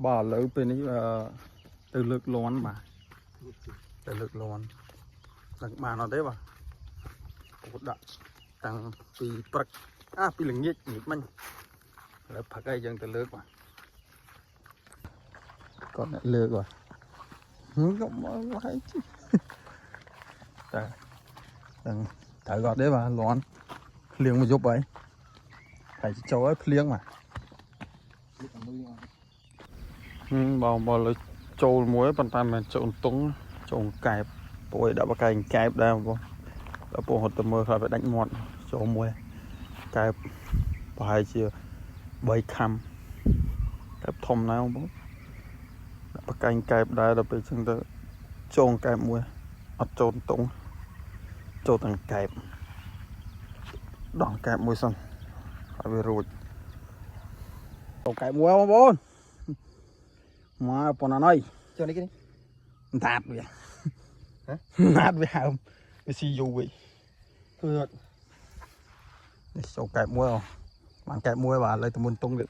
បាទឥឡូវពេលនេះអឺទៅលើកលាន់បាទទៅលើកលាន់ដឹងបានអត់ទេបាទគាត់ដាក់តាំងពីព្រឹកអាពីល្ងាចល្ងាចមិញឥឡូវផឹកហើយយើងទៅលើកបាទគាត់អ្នកលើកបាទហឹមកុំមកហើយជីតែដឹងត្រូវអត់ទេបាទលាន់ភ្លៀងមកយប់ហើយហើយចូលហើយភ្លៀងបាទ ហឹមបងបងលើចូលមួយប៉ុន្តែមិនមែនចូលតុងចូលកែបព្រោះឯដាក់បកែងកែបដែរបងដល់ពងរត់ទៅមើលខ្លះវាដាច់មាត់ចូលមួយកែបប្រហែលជា3ខាំកែបធំណាស់បងដាក់បកែងកែបដែរដល់ពេលអញ្ចឹងទៅចូលកែបមួយអត់ចូលតុងចូលទាំងកែបដោះកែបមួយសិនហើយវារួចចូលកែបមួយបងប្អូន មកប៉ុណ្ណាណៃ ចូលនេះគេ ណាតវា ហ៎ ណាតវាហើមវាស៊ីយូរវិញ គឺអត់ នេះចូលកែបមួយអូបានកែបមួយបាទឥឡូវទៅមុនតុងទៀត។